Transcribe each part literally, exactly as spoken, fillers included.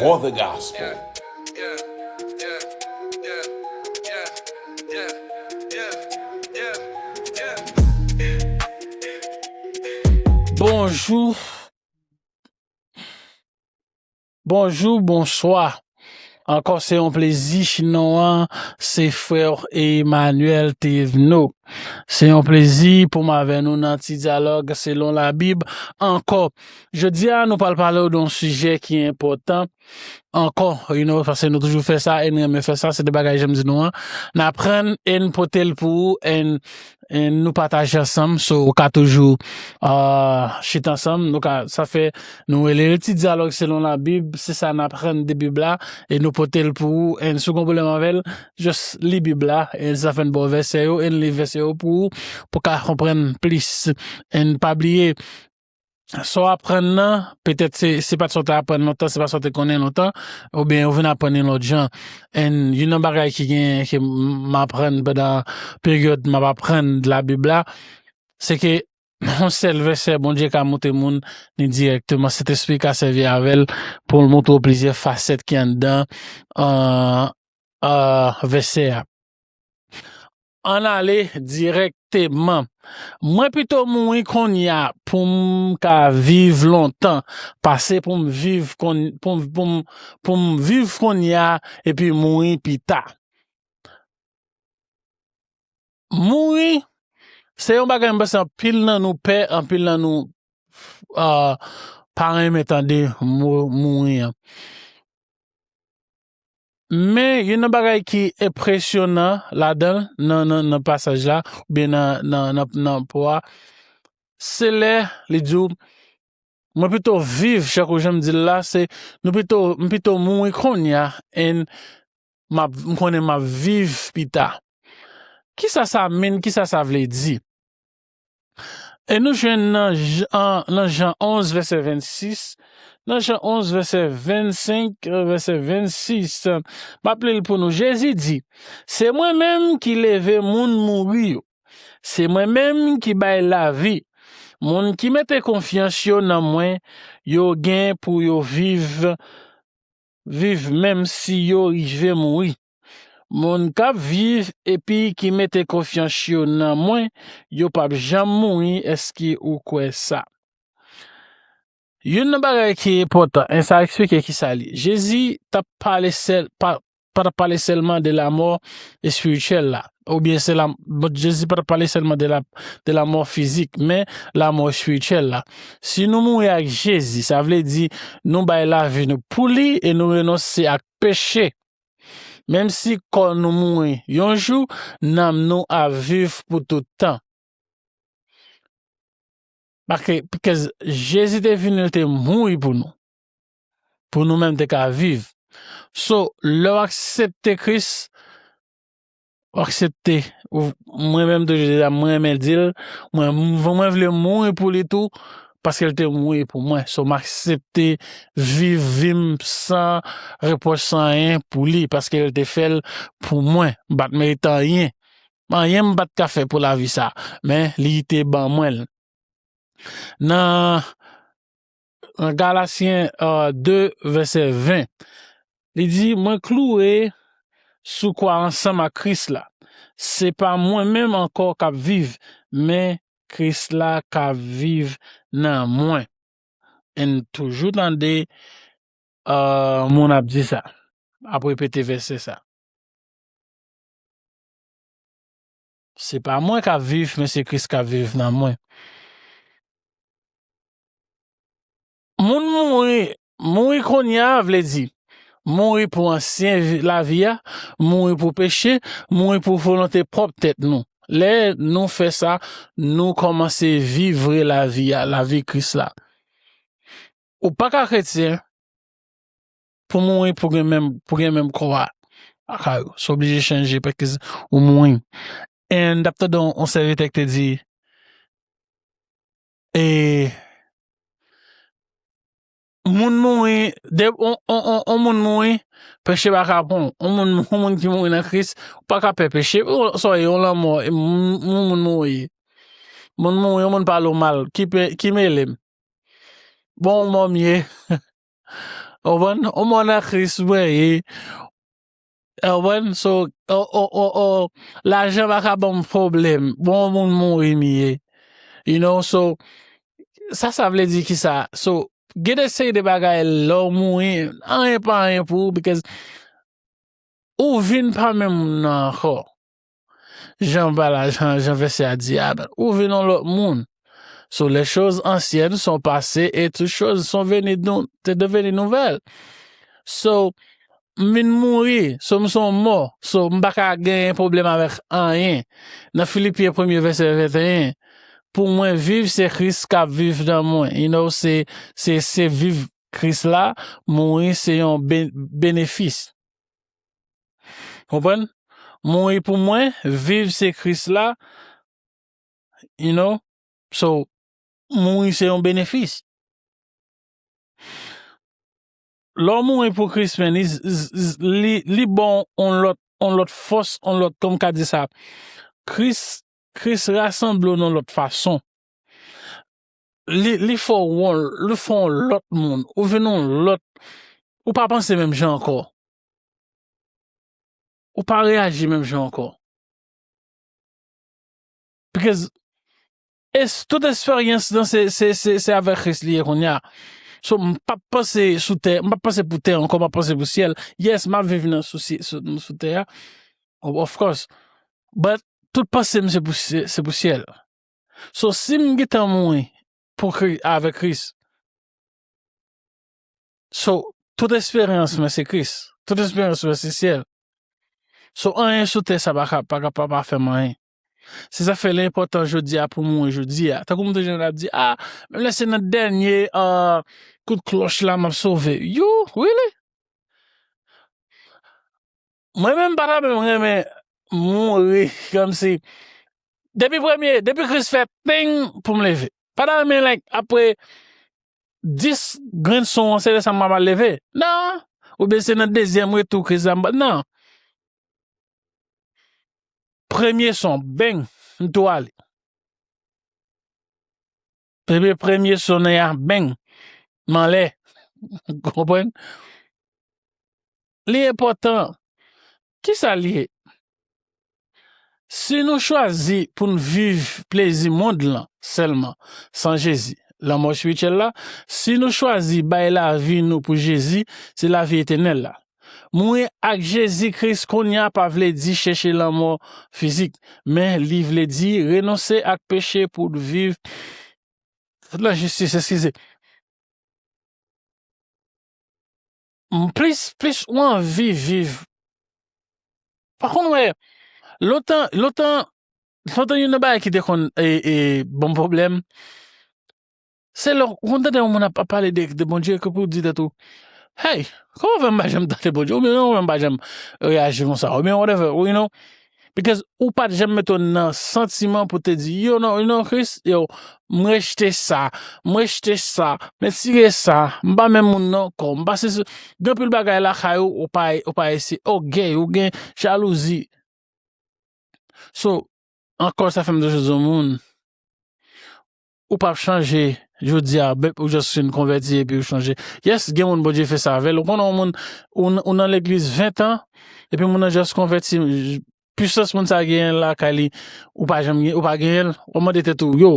or the gospel. Bonjou. Bonjou, bonswa. Ankò, se yon plezi. Non an, se frè Emmanuel Thévenot. Se yon plezi pou m avè nou nan ti dyalòg selon Labib ankò. Jodi a, nou pral pale w de yon sijè ki enpòtan ankò, you know, paske nou toujou fè sa e n renmen fè sa, se de bagay jan m di nou an. N aprann e n pote l pou ou, e n, e nou pataje ansanm, so ou ka toujou uh, chita ansanm, nou ka, sa fè nou rele l ti dyalòg selon Labib, se sa n aprann de Bib la, e nou pote l pou ou, e si w gen pwoblèm avè l, just li Bib la, e sa fè n ba w vèsè yo, e n li vèsè yo pou ou, pou w ka konprann plis. E n pa bliye, sa w aprann nan, petèt se, se pa t sa w te aprann lontan, se pa sa w te konnen lontan, oubyen ou vin aprann li lòt jan. And youn nan bagay ki gen, ke m aprann pandan peryòd m ap aprann de Labib la, se ke yon sèl vèsè Bondye ka montre moun ni dirèkteman. Sentespri ka sèvi avè l pou l montre w plizyè fasèt ki anndan uh, uh, vèsè a. Ann ale dirèkteman. Mwen pito mouri kounye a pou m ka viv lontan, pase pou m viv pou m pou m pou m viv kounye a epi mouri pita. Mouri se yon bagay m panse anpil nan nou pè, anpil nan nou uh, pa renmen tande mo mouri an. Men youn nan bagay ki enpresyonan ladan l nan, nan, nan pasaj la, oubyen nan, nan, nan, nan po a, se lè li di w, mwen pito viv, chak ou jan m di l la, se nou pito, m pito mouri kounye a, and m ap, m konnen m ap viv pita. Kisa sa mean? Kisa sa vle di? E nou jwenn nan, nan Jan onz, vèsè vennsis, nan Jan onz, vèsè vennsenk, vèsè vennsis. M ap li l pou nou. Jezi di, se mwen menm ki leve moun mouri yo. Se mwen menm ki bay lavi. Moun ki mete konfyans yo nan mwen, yo gen pou yo viv, viv menm si yo rive mouri. Moun k ap viv epi ki mete konfyans yo nan mwen, yo p ap janm mouri, èske ou kwè sa? Youn nan bagay ki enpòtan, e sa eksplike kisa li. Jezi t ap pale sèl, pa, pa t ap pale sèlman de lamò espirityèl la, oubyen se la, bon, Jezi pa t ap pale sèlman de la, de lamò fizik, men lamò espirityèl la. Si nou mouri ak Jezi, sa vle di nou bay lavi nou pou li e nou renonse ak peche. Menm si kò nou mouri yon jou, nanm nou ap viv pou tout tan. Paske, paske Jezi te vini, li te mouri pou nou. Pou nou menm te ka viv. So, lè w aksepte Kris, w aksepte, ou, mwen menm toujou di sa, mwen renmen di l, mwen, mwen vle mouri pou li tou, paske l te mouri pou mwen. So, m aksepte viv vi m san repwòch, san anyen pou li, paske l te fè l pou mwen. M pa t merite anyen. Anyen m pa t ka fè pou lavi sa, men li te ban mwen l. Nan, nan Galasyen uh, de, vèsè ven, li di, mwen kloure sou kwa ansanm ak Kris la. Se pa mwen menm ankò k ap viv, men Kris la k ap viv nan mwen. E n toujou tande uh, moun ap di sa, ap repete vèsè sa. Se pa mwen k ap viv, men se Kris k ap viv nan mwen. Moun mouri, mouri kounye a vle di mouri pou ansyen lavi a, mouri pou peche, mouri pou volonte pwòp tèt nou. Lè nou fè sa, nou kòmanse viv vre lavi a, lavi Kris la. Ou pa ka kretyen pou mouri pou gen menm, pou gen menm kò a. Akay ou, se oblije chanje paske ou mouri. And ap tande yon sèvitè ki te di, e moun mouri, de yon moun mouri, peche pa ka pran w. Yon moun, yon moun ki mouri nan Kris, ou pa ka pè peche. Sa yon lanmò, yon moun mouri. Moun mouri, yon moun pale w mal, ki mele m? Bon, mò m ye. Ou konprann? Yon mò nan Kris mwen ye. Ou konprann? So, o, o, o, o, lajan pa ka ban m pwoblèm. Bon, yon moun mouri m ye. You know, so, sa, sa vle di ki sa? So, gen de seri de bagay lè w mouri, anyen pa anyen pou ou, because ou vin pa menm moun nan ankò. Jan ba la, jan, jan vèsè a di a, ou vin yon lòt moun. So, les choses anciennes sont passées et toutes choses sont venues nou, te deveni nouvelles. So, m vin mouri, so m se yon mò, so m pa ka genyen pwoblèm avèk anyen. Nan Filipyen premye vèsè venteyen, pou mwen viv se Kris k ap viv nan mwen. You know, se, se, se viv Kris la, mouri se yon ben-, benefis. Konprann? Mouri pou mwen, viv se Kris la, you know? So, mouri se yon benefis. Lè w mouri pou Kris, men, li, li, li bon yon lòt, yon lòt fòs, yon lòt, kòm ka di sa, Kris, Kris rasanble w nan lòt fason. Li, li fè w, li fè w yon lòt moun. Ou vin yon lòt, ou pa panse menm jan ankò. Ou pa reyaji menm jan ankò. Because es-, tout esperyans nan se, se, se, se avèk Kris li ye kounye a. So, m p ap panse sou tè, m p ap panse pou tè ankò, m ap panse pou syèl. Yes, m ap viv nan sou, sou, sou tè a. Of course. But tout panse m se pou, se, se pou syèl. So, si m gentan mouri pou Kri-, avèk Kris, so, tout esperans mwen se Kris. Tout esperans mwen se syèl. So, anyen sou tè sa pa ka, pa ka, pa, pa fè m anyen. Se sa fè li enpòtan jodi a pou mouri jodi a. Tankou m toujou ap di, "Ah, menm lè se nan dènye, ah, kout klòch la, m ap sove." You, really? Mwen menm pa ta menm renmen mouri kòmsi depi premye, depi Kris fè ting pou m leve. Pa ta renmen, like, apre dis grenn son an, se lè sa m pral leve. Non. Oubyen se nan dezyèm retou Kris la, m pa, non. Premye son, beng, m tou ale. Premye, premye sonnen an, beng, m anlè. Konprann? Li enpòtan. Kisa l ye? Si nou chwazi pou n viv plezi mond lan sèlman, san Jezi, lanmò espirityèl la, si nou chwazi bay lavi nou pou Jezi, se lavi etènèl la. Mouri ak Jezi Kris kounye a pa vle di chèche lanmò fizik, men li vle di renonse ak peche pou viv nan jistis, eskize. M plis, plis ou anvi viv. Pa konn wè, lontan, lontan, lontan youn nan bagay ki te konn, e, e, ban m pwoblèm, se lè w konn tande yon moun ap, ap pale de, de Bondye, ke pou w di tèt ou, "Hey, kòman fè m pa janm tande Bondye?" Oubyen, "Kòman fè m pa janm reyaji konsa?" Oubyen, whatever, you know? Because ou pa t janm mete w nan santiman pou te di, "Yo, non, non, Kris, yo, m rejte sa, m rejte sa, m retire sa, m pa menm moun nan ankò, m pa se, se." Gen anpil bagay lakay ou, ou pa, ou pa eseye, ògèy, ou gen jalouzi. So, ankò sa fè m toujou di yon moun, ou p ap chanje jodi a, ou just fin konvèti epi ou chanje. Yes, gen moun Bondye fè sa avè l. Ou konnen yon moun, ou, n- ou nan legliz ven tan, epi moun nan just konvèti, j- pisans moun sa genyen lakay li, ou pa janm gen, ou pa genyen l, w ap mande tèt ou, yo,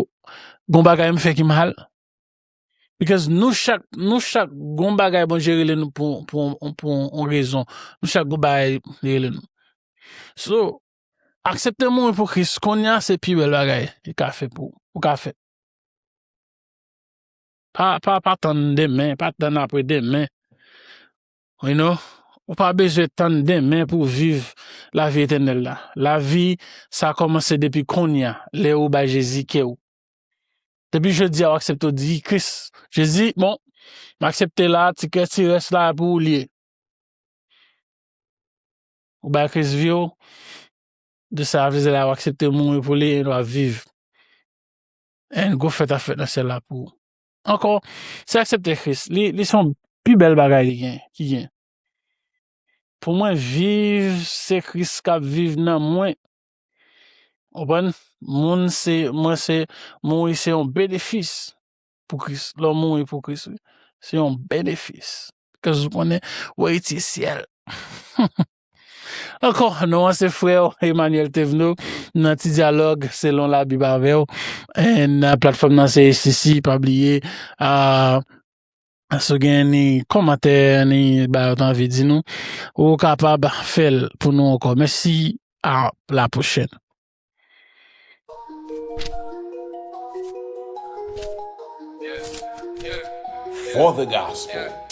gon bagay m fè ki mal? Because nou chak, nou chak gon bagay Bondye rele nou pou, pou, pou, pou yon rezon. Nou chak gon bagay li rele nou. So, aksepte mouri pou Kris kounye a se pi bèl bagay li ka fè pou ou ka fè. Pa, pa, pa tann demen, pa tann apre demen. You know, ou pa bezwen tann demen pou w viv lavi etènèl la. Lavi sa kòmanse depi kounye a, lè ou bay Jezi kè w. Depi jodi a, w aksepte w di, "Kris, Jezi, bon, m aksepte la, ti kè, ti rès la pou ou li ye." Ou bay Kris vi w, de sa vle di la, w aksepte mouri pou li, e w ap viv. And gwo fèt ap fèt nan syèl la pou ou. Ankò, se aksepte Kris. Li, li se yon pi bèl bagay li gen, ki gen. Pou mwen, viv, se Kris k ap viv nan mwen. Konprann? Moun se, mwen se, mouri se yon benefis pou Kris. Lè w mouri pou Kris, wi. Se yon benefis. Kòz ou konnen, Ayiti syèl. Ankò, non an se frè w Emmanuel Thévenot nan ti dyalòg selon Labib avè w. And uh, platfòm nan se H C C, pa bliye. Uh, si w gen ni kòmantè, ni bagay ou ta anvi di nou, ou kapab fè l pou nou ankò. Mèsi, a la pwochèn. For the gospel.